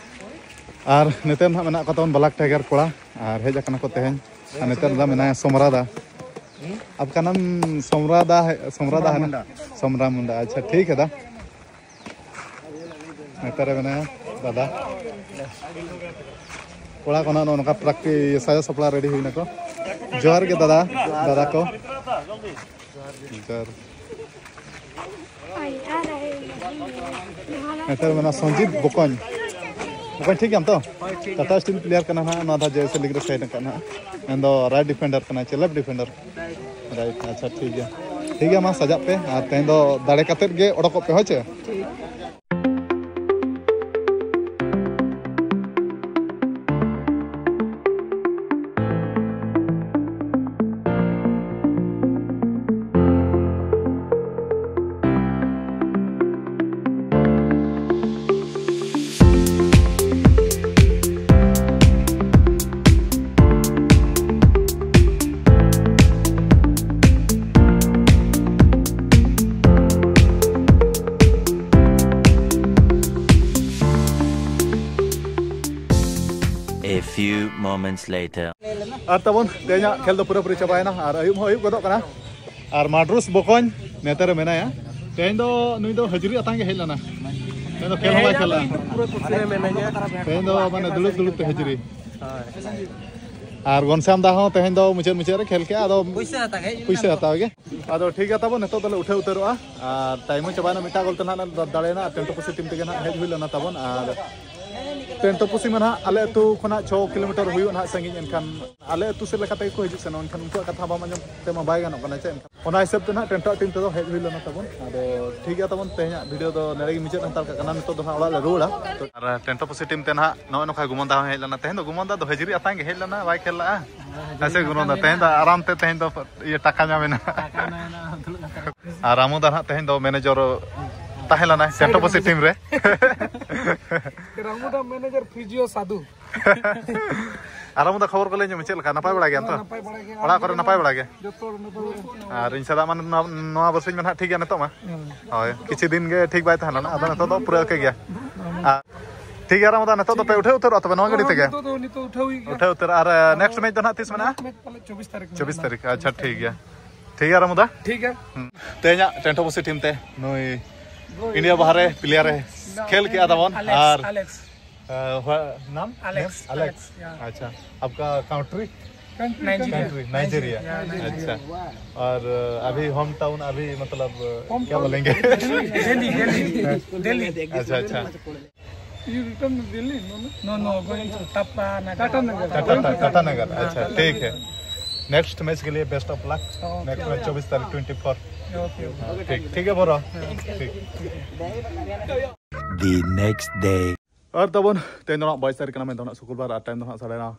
ᱟᱨ ᱱᱮᱛᱟᱨ ᱱᱟᱦᱟᱜ ᱢᱮᱱᱟᱜ ᱠᱚ ᱛᱟᱵᱚᱱ ᱵᱞᱮᱠ ᱴᱟᱭᱜᱟᱨ ᱠᱚᱲᱟ, ᱟᱨ ᱦᱮᱡ ᱟᱠᱟᱱᱟ ᱠᱚ ᱛᱮᱦᱮᱧ᱾ ᱟᱨ ᱱᱮᱛᱟᱨ ᱫᱚ ᱢᱮᱱᱟᱭᱟ ᱥᱚᱢᱨᱟ ᱫᱟ᱾ ᱦᱩᱸ? ᱟᱯᱠᱟ ᱱᱟᱢ ᱥᱚᱢᱨᱟ ᱫᱟ ᱦᱮ, ᱥᱚᱢᱨᱟ ᱫᱟ ᱥᱚᱢᱨᱟ ᱦᱮ ᱱᱟ? ᱢᱩᱱᱰᱟ᱾ ᱥᱚᱢᱨᱟ ᱢᱩᱱᱰᱟ, ᱟᱪᱪᱷᱟ, ᱴᱷᱤᱠ ᱦᱮ ᱫᱟ᱾ ᱱᱮᱛᱟᱨ ᱨᱮ ᱢᱮᱱᱟᱭᱟ ᱫᱟᱫᱟ᱾ ᱠᱚᱲᱟ ᱠᱚ ᱱᱟᱜ ᱱᱚᱜᱼᱚ ᱱᱚᱝᱠᱟ ᱯᱨᱮᱠᱴᱤᱥ, ᱥᱟᱡᱟᱣ ᱥᱟᱯᱲᱟᱣ ᱨᱮᱰᱤ ᱦᱩᱭ ᱱᱟᱠᱚ᱾ ᱡᱚᱦᱟᱨ ᱜᱮ ᱫᱟᱫᱟ, ᱫᱟᱫᱟ ᱠᱚ᱾ ᱡᱚᱦᱟᱨ᱾ ᱱᱮᱛᱟᱨ ᱢᱮᱱᱟᱭᱟ ᱥᱚᱧᱡᱤᱛ ᱵᱚᱠᱚᱧ᱾ ᱵᱚᱠᱚᱧ, ᱴᱷᱤᱠ ᱜᱮᱭᱟᱢ ᱛᱚ? ᱦᱳᱭ, ᱴᱷᱤᱠ ᱜᱮᱭᱟ᱾ ᱴᱟᱴᱟ ᱥᱴᱤᱞ ᱯᱞᱮᱭᱟᱨ ᱠᱟᱱᱟ ᱱᱟᱦᱟᱜ, ᱱᱚᱣᱟ ᱫᱷᱟᱣ ᱡᱮ ᱮᱥ ᱮ ᱞᱤᱜᱽ ᱨᱮ ᱥᱟᱭᱤᱱ ᱟᱠᱟᱫ ᱱᱟᱦᱟᱜ᱾ ᱢᱮᱱᱫᱚ ᱨᱟᱭᱤᱴ ᱰᱤᱯᱷᱮᱱᱰᱟᱨ ᱠᱟᱱᱟᱭ, ᱪᱮ ᱞᱮᱯᱷᱴ ᱰᱤᱯᱷᱮᱱᱰᱟᱨ? ᱨᱟᱭᱤᱴ᱾ ᱟᱪᱪᱷᱟ, ᱴᱷᱤᱠ ᱜᱮᱭᱟ᱾ ᱴᱷᱤᱠ ᱜᱮᱭᱟ, ᱢᱟ ᱥᱟᱡᱟᱜ ᱯᱮ᱾ ᱟᱨ ᱛᱮᱦᱮᱧ ᱫᱚ ᱫᱟᱲᱮ ᱠᱟᱛᱮᱫ ᱜᱮ ᱚᱰᱚᱠᱚᱜ ᱯᱮ, ᱦᱳᱭ ᱪᱮ? A few moments later. ᱟᱨ ᱛᱟᱵᱚᱱ ᱛᱮᱦᱮᱧᱟᱜ ᱠᱷᱮᱞ ᱫᱚ ᱯᱩᱨᱟᱹᱯᱩᱨᱤ ᱪᱟᱵᱟᱭᱮᱱᱟ ᱟᱨ ᱟᱹᱭᱩᱵ ᱦᱚᱸ ᱟᱹᱭᱩᱵ ᱜᱚᱫᱚᱜ ᱠᱟᱱᱟ᱾ ᱟᱨ ᱢᱟᱰᱨᱩᱥ ᱵᱚᱠᱚᱧ ᱱᱮᱛᱮ ᱨᱮ ᱢᱮᱱᱟᱭᱟ᱾ ᱛᱮᱦᱮᱧ ᱫᱚ ᱱᱩᱭ ᱫᱚ ᱦᱟᱹᱡᱨᱤ ᱟᱛᱟᱝ ᱜᱮ ᱦᱮᱡ ᱞᱮᱱᱟ᱾ ᱛᱮᱦᱮᱧ ᱫᱚ ᱠᱷᱮᱞ ᱦᱚᱸ ᱵᱟᱭ ᱠᱷᱮᱞ ᱞᱮᱱᱟ᱾ ᱯᱩᱨᱟᱹ ᱠᱩᱥᱤ ᱨᱮ ᱢᱮᱱᱟᱹᱧᱟ᱾ ᱛᱮᱦᱮᱧ ᱫᱚ ᱢᱟᱱᱮ ᱫᱩᱲᱩᱵ ᱫᱩᱲᱩᱵ ᱛᱮ ᱦᱟᱹᱡᱨᱤ᱾ ᱦᱳᱭ᱾ ᱟᱨ ᱜᱚᱱᱥᱟᱢ ᱫᱟ ᱦᱚᱸ ᱛᱮᱦᱮᱧ ᱫᱚ ᱢᱩᱪᱟᱹᱫ ᱢᱩᱪᱟᱹᱫ ᱨᱮ ᱠᱷᱮᱞ ᱠᱮᱜᱼᱟ, ᱟᱫᱚ ᱯᱩᱭᱥᱟᱹ ᱦᱟᱛᱟᱣ ᱜᱮ ᱦᱮᱡ ᱞᱮᱱᱟ᱾ ᱯᱩᱭᱥᱟᱹ ᱦᱟᱛᱟᱣ ᱜᱮ᱾ ᱟᱫᱚ ᱴᱷᱤᱠ ᱜᱮᱭᱟ ᱛᱟᱵᱚᱱ, ᱱᱤᱛᱚᱜ ᱫᱚᱞᱮ ᱩᱴᱷᱟᱹᱣ ᱩᱛᱟᱹᱨᱚᱜᱼᱟ᱾ ᱟᱨ ᱴᱟᱭᱤᱢ ᱦᱚᱸ ᱪᱟᱵᱟᱭᱮᱱᱟ, ᱢᱤᱫᱴᱟᱝ ᱜᱳᱞ ᱛᱮ ᱱᱟᱦᱟᱜ ᱞᱮ ᱫᱟᱲᱮᱭᱮᱱᱟ᱾ ᱟᱨ ᱴᱮᱱᱴᱳ ᱯᱚᱥᱤ ᱴᱤᱢ ᱛᱮᱜᱮ ᱱᱟᱦᱟᱜ ᱦᱮᱡ ᱦᱩᱭ ᱞᱮᱱᱟ ᱛᱟᱵᱚᱱ᱾ ᱟᱨ ᱴᱮᱱᱴᱳ ᱯᱚᱥᱤ ᱢᱟ ᱱᱟᱦᱟᱜ ᱟᱞᱮ ᱟᱹᱛᱩ ᱠᱷᱚᱱᱟᱜ ᱪᱷᱚ ᱠᱤᱞᱳᱢᱤᱴᱟᱨ ᱦᱩᱭᱩᱜᱼᱟ ᱱᱟᱦᱟᱜ ᱥᱟᱺᱜᱤᱧ, ᱮᱱᱠᱷᱟᱱ ᱟᱞᱮ ᱟᱹᱛᱩ ᱥᱮᱫ ᱞᱮᱠᱟ ᱛᱮᱜᱮ ᱠᱚ ᱦᱤᱡᱩᱜ ᱥᱮᱱᱚᱜᱼᱟ, ᱮᱱᱠᱷᱟᱱ ᱩᱱᱠᱩᱣᱟᱜ ᱠᱟᱛᱷᱟ ᱵᱟᱢ ᱟᱸᱡᱚᱢ ᱛᱮᱢᱟ ᱵᱟᱭ ᱜᱟᱱᱚᱜ ᱠᱟᱱᱟ ᱪᱮ᱾ ᱮᱱᱠᱷᱟᱱ ᱚᱱᱟ ᱦᱤᱥᱟᱹᱵ ᱛᱮ ᱱᱟᱦᱟᱜ ᱴᱮᱱᱴᱳ ᱴᱤᱢ ᱛᱮᱫᱚ ᱦᱮᱡ ᱦᱩᱭ ᱞᱮᱱᱟ ᱛᱟᱵᱚᱱ᱾ ᱟᱫᱚ ᱴᱷᱤᱠ ᱜᱮᱭᱟ ᱛᱟᱵᱚᱱ, ᱛᱮᱦᱮᱧᱟᱜ ᱵᱷᱤᱰᱤᱭᱳ ᱫᱚ ᱱᱚᱰᱮ ᱜᱮ ᱢᱩᱪᱟᱹᱫ ᱦᱟᱛᱟᱲ ᱠᱟᱜ ᱠᱟᱱᱟ᱾ ᱱᱤᱛᱚᱜ ᱫᱚ ᱱᱟᱦᱟᱜ ᱚᱲᱟᱜ ᱞᱮ ᱨᱩᱣᱟᱹᱲᱟ᱾ ᱟᱨ ᱴᱮᱱᱴᱳ ᱯᱚᱥᱤ ᱴᱤᱢ ᱛᱮ ᱱᱟᱦᱟᱜ ᱱᱚᱜᱼᱚᱭ ᱱᱚᱝᱠᱟ ᱜᱩᱢᱟᱹᱱ ᱫᱟ ᱦᱚᱸ ᱦᱮᱡ ᱞᱮᱱᱟ᱾ ᱛᱮᱦᱮᱧ ᱫᱚ ᱜᱩᱢᱟᱹᱱ ᱫᱟ ᱫᱚ ᱦᱟᱹᱡᱨᱤ ᱟᱛᱟᱝ ᱜᱮ ᱦᱮᱡ ᱞᱮᱱᱟ, ᱵᱟᱭ ᱠᱷᱮᱞ ᱞᱟᱜᱼᱟ᱾ ᱦᱮᱸ ᱥᱮ ᱜᱩᱢᱟᱹᱱ ᱫᱟ, ᱛᱮᱦᱮᱧ ᱫᱚ ᱟᱨᱟᱢ ᱛᱮ ᱛᱮᱦᱮᱧ ᱫᱚ ᱤᱭᱟᱹ ᱴᱟᱠᱟ ᱧᱟᱢ ᱮᱱᱟ᱾ ᱴᱟᱠᱟ ᱧᱟᱢ ᱮᱱᱟ, ᱫᱩᱲᱩᱵ ᱠᱟᱛᱮ᱾ ᱟᱨ ᱨᱟᱢᱩ ᱫᱟ ᱱᱟᱦᱟᱜ ᱛᱮᱦᱮᱧ ᱫᱚ ᱢᱮᱱᱮᱡᱚᱨ ᱛᱟᱦᱮᱸ ᱞᱮᱱᱟᱭ ᱴᱮᱱᱴᱳ ᱯᱚᱥᱤ ᱴᱤᱢ ᱨᱮ᱾ ᱨᱟᱢᱩ ᱫᱟ ᱢᱮᱱᱮᱡᱟᱨ ᱯᱷᱤᱡᱤᱭᱳ ᱥᱟᱫᱷᱩ᱾ ᱟᱨ ᱨᱟᱢᱩ ᱫᱟ, ᱠᱷᱚᱵᱚᱨ ᱠᱚ ᱞᱟᱹᱭ ᱧᱚᱜ ᱢᱮ, ᱪᱮᱫ ᱞᱮᱠᱟ? ᱱᱟᱯᱟᱭ ᱵᱟᱲᱟ ᱜᱮᱭᱟᱢ ᱛᱚ? ᱱᱟᱯᱟᱭ ᱵᱟᱲᱟ ᱜᱮ᱾ ᱚᱲᱟᱜ ᱠᱚᱨᱮ ᱱᱟᱯᱟᱭ ᱵᱟᱲᱟ ᱜᱮ? ᱡᱚᱛᱚ ᱦᱚᱲ ᱱᱟᱯᱟᱭ ᱵᱟᱲᱟ ᱜᱮ᱾ ᱟᱨ ᱤᱧ ᱥᱟᱞᱟᱜ ᱢᱟ ᱱᱚᱣᱟ, ᱱᱚᱣᱟ ᱵᱟᱨᱥᱤᱧ ᱢᱟ ᱱᱟᱦᱟᱜ ᱴᱷᱤᱠ ᱜᱮᱭᱟ ᱱᱤᱛᱚᱜ ᱢᱟ᱾ ᱦᱮᱸ᱾ ᱦᱳᱭ, ᱠᱤᱪᱷᱩ ᱫᱤᱱ ᱜᱮ ᱴᱷᱤᱠ ᱵᱟᱭ ᱛᱟᱦᱮᱸ ᱞᱮᱱᱟ, ᱟᱫᱚ ᱱᱤᱛᱚᱜ ᱫᱚ ᱯᱩᱨᱟᱹ ᱳᱠᱮ ᱜᱮᱭᱟ᱾ ᱟᱨ ᱴᱷᱤᱠ ᱜᱮᱭᱟ ᱨᱟᱢᱩ ᱫᱟ, ᱱᱤᱛᱚᱜ ᱫᱚ ᱯᱮ ᱩᱴᱷᱟᱹᱣ ᱩᱛᱟᱹᱨᱚᱜᱼᱟ ᱛᱚᱵᱮ ᱱᱚᱣᱟ ᱜᱟᱹᱰᱤ ᱛᱮᱜᱮ? ᱱᱤᱛᱚᱜ ᱫᱚ, ᱱᱤᱛᱚᱜ ᱩᱴᱷᱟᱹᱣ ᱦᱩᱭᱩᱜ ᱜᱮᱭᱟ᱾ ᱩᱴᱷᱟᱹᱣ ᱩᱛᱟᱹᱨ᱾ ᱟᱨ ᱱᱮᱠᱥᱴ ᱢᱮᱪ ᱫᱚ ᱱᱟᱦᱟᱜ ᱛᱤᱥ ᱢᱮᱱᱟᱜᱼᱟ? ᱱᱮᱠᱥᱴ ᱢᱮᱪ ᱯᱟᱞᱮ ᱪᱚᱵᱵᱤᱥ ᱛᱟᱹᱨᱤᱠᱷ ᱢᱮᱱᱟᱜᱼᱟ᱾ ᱪᱚᱵᱵᱤᱥ ᱛᱟᱹᱨᱤᱠᱷ, ᱟᱪᱪᱷᱟ, ᱴᱷᱤᱠ ᱜᱮᱭᱟ᱾ ᱴᱷᱤᱠ ᱜᱮᱭᱟ ᱨᱟᱢᱩ ᱫᱟ? ᱴᱷᱤᱠ ᱜᱮᱭᱟ᱾ ᱦᱩᱸ᱾ ᱛᱮᱦᱮᱧᱟᱜ ᱴᱮᱱᱴᱳ ᱯᱚᱥᱤ ᱴᱤᱢ ᱛᱮ ᱱᱩᱭ ᱤᱱᱰᱤᱭᱟ ᱵᱟᱦᱨᱮ ᱯᱞᱮᱭᱟᱨ ᱮ ᱠᱷᱮᱞ ᱠᱮᱜᱼᱟ ᱛᱟᱵᱚᱱ᱾ ᱟᱞᱮᱠᱥ, ᱟᱨ ᱟᱞᱮᱠᱥ᱾ अ, हुआ नाम? Alex, name? अलेक्स। अलेक्स, या। अच्छा, आपका country? Country, Nigeria. Country, Nigeria. या, नाइजीरिया। अच्छा। और, अ, अभी होम टाउन, अभी मतलब, अ, होम क्या टाउन बोलेंगे? दिल्ली, दिल्ली, दिल्ली। दिल्ली। अच्छा, अच्छा। You return Delhi? No, no? No, no, going to Tata नगर। टाटा नगर। टाटा, टाटा, टाटा नगर, अच्छा, ठीक है। नेक्स्ट मैच के लिए best of luck. Okay. Next match चौबीस तारीख, ट्वेंटी फ़ोर। Okay, okay. हाँ, ठीक, ठीक है ब्रो। ठीक। The next day। ᱟᱨ ᱛᱟᱵᱚᱱ, ᱛᱮᱦᱮᱧ ᱫᱚ ᱱᱟᱜ ᱵᱟᱭᱤᱥ ᱛᱟᱹᱨᱤᱠᱷ ᱠᱟᱱᱟ, ᱢᱮᱱᱫᱚ ᱱᱟᱜ ᱥᱩᱠᱩᱞᱵᱟᱨ, ᱟᱨ ᱴᱟᱭᱤᱢ ᱫᱚ ᱱᱟᱜ ᱥᱟᱲᱮ ᱱᱚ,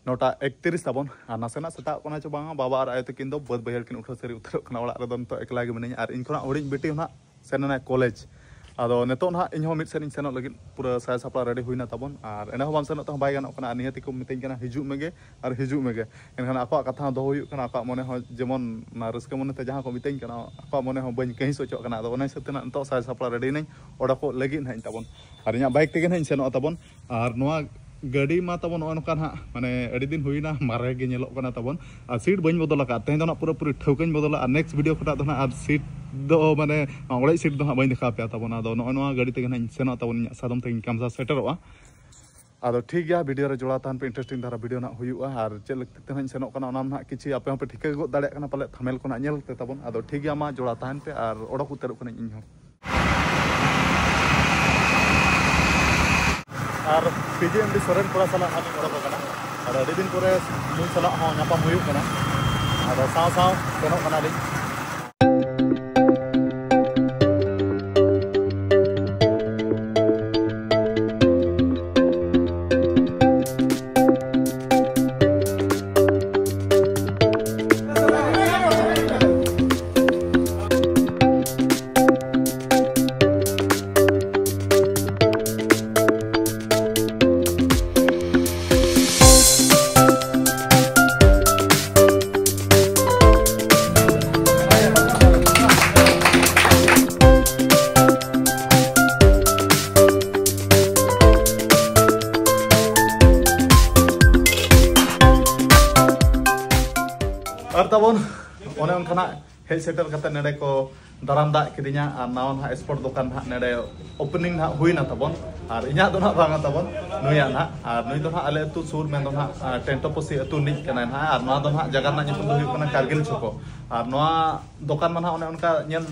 ᱱᱚᱴᱟ ᱮᱠᱛᱤᱨᱤᱥ ᱛᱟᱵᱚᱱ᱾ ᱟᱨ ᱱᱟᱥᱮᱱᱟᱜ ᱥᱮᱛᱟᱜ ᱠᱟᱱᱟ ᱪᱚ ᱵᱟᱝᱟ, ᱵᱟᱵᱟ ᱟᱨ ᱟᱭᱳ ᱛᱟᱹᱠᱤᱱ ᱫᱚ ᱵᱟᱹᱫᱽ ᱵᱟᱹᱭᱦᱟᱹᱲ ᱠᱤᱱ ᱩᱴᱷᱟᱹᱣ ᱥᱟᱹᱨᱤ ᱩᱛᱟᱹᱨᱚᱜ ᱠᱟᱱᱟ᱾ ᱚᱲᱟᱜ ᱨᱮᱫᱚ ᱱᱤᱛᱚᱜ ᱮᱠᱞᱟ ᱜᱮ ᱢᱤᱱᱟᱹᱧᱟ, ᱟᱨ ᱤᱧ ᱠᱷᱚᱱᱟᱜ ᱦᱩᱰᱤᱧ ᱵᱤᱴᱤ ᱦᱚᱸ ᱱᱟᱜ ᱥᱮᱱ ᱮᱱᱟᱭ ᱠᱚᱞᱮᱡᱽ᱾ ᱟᱫᱚ ᱱᱤᱛᱚᱜ ᱱᱟᱜ ᱤᱧ ᱦᱚᱸ ᱢᱤᱫ ᱥᱮᱫ ᱤᱧ ᱥᱮᱱᱚᱜ ᱞᱟᱹᱜᱤᱫ, ᱯᱩᱨᱟᱹ ᱥᱟᱭ ᱥᱟᱯᱲᱟᱣ ᱨᱮᱰᱤ ᱦᱩᱭᱱᱟ ᱛᱟᱵᱚᱱ, ᱟᱨ ᱮᱸᱰᱮ ᱦᱚᱸ ᱵᱟᱢ ᱥᱮᱱᱚᱜ ᱛᱮᱦᱚᱸ ᱵᱟᱭ ᱜᱟᱱᱚᱜ ᱠᱟᱱᱟ᱾ ᱟᱨ ᱱᱤᱦᱟᱹᱛ ᱜᱮᱠᱚ ᱢᱤᱛᱟᱹᱧ ᱠᱟᱱᱟ, "ᱦᱤᱡᱩᱜ ᱢᱮᱜᱮ ᱟᱨ ᱦᱤᱡᱩᱜ ᱢᱮᱜᱮ", ᱮᱱᱠᱷᱟᱱ ᱟᱠᱚᱣᱟᱜ ᱠᱟᱛᱷᱟ ᱦᱚᱸ ᱫᱚᱦᱚ ᱦᱩᱭᱩᱜ ᱠᱟᱱᱟ, ᱟᱠᱚᱣᱟᱜ ᱢᱚᱱᱮ ᱦᱚᱸ ᱡᱮᱢᱚᱱ ᱚᱱᱟ ᱨᱟᱹᱥᱠᱟᱹ ᱢᱚᱱᱮᱛᱮ ᱡᱟᱦᱟᱸ ᱠᱚ ᱢᱤᱛᱟᱹᱧ ᱠᱟᱱᱟ, ᱟᱠᱚᱣᱟᱜ ᱢᱚᱱᱮ ᱦᱚᱸ ᱵᱟᱹᱧ ᱠᱟᱹᱦᱤᱥ ᱦᱚᱪᱚᱣᱟᱜ ᱠᱟᱱᱟ᱾ ᱟᱫᱚ ᱚᱱᱟ ᱦᱤᱥᱟᱹᱵ ᱛᱮ ᱱᱟᱜ ᱱᱤᱛᱚᱜ ᱥᱟᱭ ᱥᱟᱯᱲᱟᱣ ᱨᱮᱰᱤᱭᱮᱱᱟᱹᱧ, ᱚᱰᱚᱠᱚᱜ ᱞᱟᱹᱜᱤᱫ ᱱᱟᱜ ᱤᱧ ᱛᱟᱵᱚᱱ᱾ ᱟᱨ ᱤᱧᱟᱹᱜ ᱵᱟᱭᱤᱠ ᱛᱮᱜᱮ ᱱᱟᱜ ᱤᱧ ᱥᱮᱱᱚᱜᱼᱟ ᱛᱟᱵᱚᱱ᱾ ᱟᱨ ᱱᱚᱣᱟ ᱜᱟᱹᱰᱤ ᱢᱟ ᱛᱟᱵᱚᱱ ᱱᱚᱜᱼᱚᱭ ᱱᱚᱝᱠᱟ ᱱᱟᱜ, ᱢᱟᱱᱮ, ᱟᱹᱰᱤ ᱫᱤᱱ ᱦᱩᱭᱱᱟ, ᱢᱟᱨᱮ ᱜᱮ ᱧᱮᱞᱚᱜ ᱠᱟᱱᱟ ᱛᱟᱵᱚᱱ᱾ ᱟᱨ ᱥᱤᱴ ᱵᱟᱹᱧ ᱵᱚᱫᱚᱞ ᱟᱠᱟᱫ, ᱛᱮᱦᱮᱧ ᱫᱚ ᱱᱟᱜ ᱯᱩᱨᱟᱹᱯᱩᱨᱤ ᱴᱷᱟᱹᱣᱠᱟᱹᱧ ᱵᱚᱫᱚᱞᱟ᱾ ᱟᱨ ᱱᱮᱠᱥᱴ ᱵᱷᱤᱰᱤᱭᱳ ᱠᱷᱚᱱᱟᱜ ᱫᱚ ᱱᱟᱜ ᱟᱨ ᱥᱤᱴ ᱫᱚ, ᱢᱟᱱᱮ, ᱚᱲᱮᱡ ᱥᱤᱴ ᱫᱚ ᱱᱟᱜ ᱵᱟᱹᱧ ᱫᱮᱠᱷᱟᱣ ᱯᱮᱭᱟ ᱛᱟᱵᱚᱱ᱾ ᱟᱫᱚ ᱱᱚᱜᱼᱚᱭ ᱱᱚᱣᱟ ᱜᱟᱹᱰᱤ ᱛᱮᱜᱮ ᱱᱟᱜ ᱤᱧ ᱥᱮᱱᱚᱜ ᱛᱟᱵᱚᱱ, ᱤᱧᱟᱹᱜ ᱥᱟᱫᱚᱢ ᱛᱮᱜᱮᱧ ᱠᱟᱢᱥᱟ ᱥᱮᱴᱮᱨᱚᱜᱼᱟ᱾ ᱟᱫᱚ ᱴᱷᱤᱠ ᱜᱮᱭᱟ, ᱵᱷᱤᱰᱤᱭᱳ ᱨᱮ ᱡᱚᱲᱟᱣ ᱛᱟᱦᱮᱱ ᱯᱮ, ᱤᱱᱴᱟᱨᱮᱥᱴᱤᱝ ᱫᱷᱟᱨᱟ ᱵᱷᱤᱰᱤᱭᱳ ᱱᱟᱜ ᱦᱩᱭᱩᱜᱼᱟ᱾ ᱟᱨ ᱪᱮᱫ ᱞᱟᱹᱜᱤᱫ ᱛᱮ ᱱᱟᱜ ᱤᱧ ᱥᱮᱱᱚᱜ ᱠᱟᱱᱟ, ᱚᱱᱟ ᱱᱟᱜ ᱠᱤᱪᱷᱤ ᱟᱯᱮ ᱦᱚᱸᱯᱮ ᱴᱷᱤᱠᱟᱹ ᱜᱚᱫ ᱫᱟᱲᱮᱭᱟᱜ ᱠᱟᱱᱟ ᱯᱟᱞᱮ ᱛᱷᱟᱢᱮᱞ ᱠᱷᱚᱱᱟᱜ ᱧᱮᱞ ᱛᱮ ᱛᱟᱵᱚᱱ᱾ ᱟᱫᱚ ᱴᱷᱤᱠ ᱜᱮᱭᱟ, ᱢᱟ ᱡᱚᱲᱟᱣ ᱛᱟᱦᱮᱱ ᱯᱮ ᱟᱨ ᱚᱰᱚᱠ ᱩᱛᱟᱹᱨᱚᱜ ᱠᱟᱹᱱᱟᱹᱧ ᱤᱧ ᱦᱚᱸ᱾ ᱟᱨ ᱯᱤ ᱡᱤ ᱮᱢ ᱰᱤ ᱥᱚᱨᱮᱱ ᱠᱚᱲᱟ ᱥᱟᱞᱟᱜ ᱦᱟᱸᱜ ᱞᱤᱧ ᱚᱰᱚᱠ ᱟᱠᱟᱱᱟ᱾ ᱟᱫᱚ ᱟᱹᱰᱤ ᱫᱤᱱ ᱯᱚᱨᱮ ᱱᱩᱭ ᱥᱟᱞᱟᱜ ᱦᱚᱸ ᱧᱟᱯᱟᱢ ᱦᱩᱭᱩᱜ ᱠᱟᱱᱟ᱾ ᱟᱫᱚ ᱥᱟᱶ ᱥᱟᱶ ᱥᱮᱱᱚᱜ ᱠᱟᱱᱟᱞᱤᱧ᱾ ᱟᱨ ᱛᱟᱵᱚᱱ ᱚᱱᱮ ᱚᱱᱠᱟᱱᱟᱜ ᱦᱮᱡ ᱥᱮᱴᱮᱨ ᱠᱟᱛᱮ ᱱᱚᱰᱮ ᱠᱚ ᱫᱟᱨᱟᱢ ᱫᱟᱜ ᱠᱤᱫᱤᱧᱟ᱾ ᱟᱨ ᱱᱟᱣᱟ ᱱᱟᱦᱟᱜ ᱥᱯᱳᱨᱴ ᱫᱚᱠᱟᱱ ᱱᱟᱦᱟᱜ ᱱᱚᱰᱮ ᱳᱯᱮᱱᱤᱝ ᱱᱟᱦᱟᱜ ᱦᱩᱭᱱᱟ ᱛᱟᱵᱚᱱ᱾ ᱟᱨ ᱤᱧᱟᱜ ᱫᱚ ᱱᱟᱦᱟᱜ ᱵᱟᱝᱟ ᱛᱟᱵᱚᱱ, ᱱᱩᱭᱟᱜ ᱱᱟᱦᱟᱜ᱾ ᱟᱨ ᱱᱩᱭ ᱫᱚ ᱱᱟᱦᱟᱜ ᱟᱞᱮ ᱟᱹᱛᱩ ᱥᱩᱨ ᱢᱮᱱᱫᱚ ᱱᱟᱦᱟᱜ, ᱟᱨ, ᱴᱮᱱᱴᱚᱯᱚᱥᱤ ᱟᱹᱛᱩ ᱨᱤᱱᱤᱡ ᱠᱟᱱᱟᱭ ᱱᱟᱦᱟᱜ᱾ ᱟᱨ ᱱᱚᱣᱟ ᱫᱚ ᱱᱟᱦᱟᱜ ᱡᱟᱭᱜᱟ ᱨᱮᱱᱟᱜ ᱧᱩᱛᱩᱢ ᱫᱚ ᱦᱩᱭᱩᱜ ᱠᱟᱱᱟ ᱠᱟᱨᱜᱤᱞ ᱪᱷᱚᱠᱚ᱾ ᱟᱨ ᱱᱚᱣᱟ ᱫᱚᱠᱟᱱ ᱢᱟ ᱱᱟᱦᱟᱜ ᱚᱱᱮ ᱚᱱᱠᱟ ᱧᱮᱞ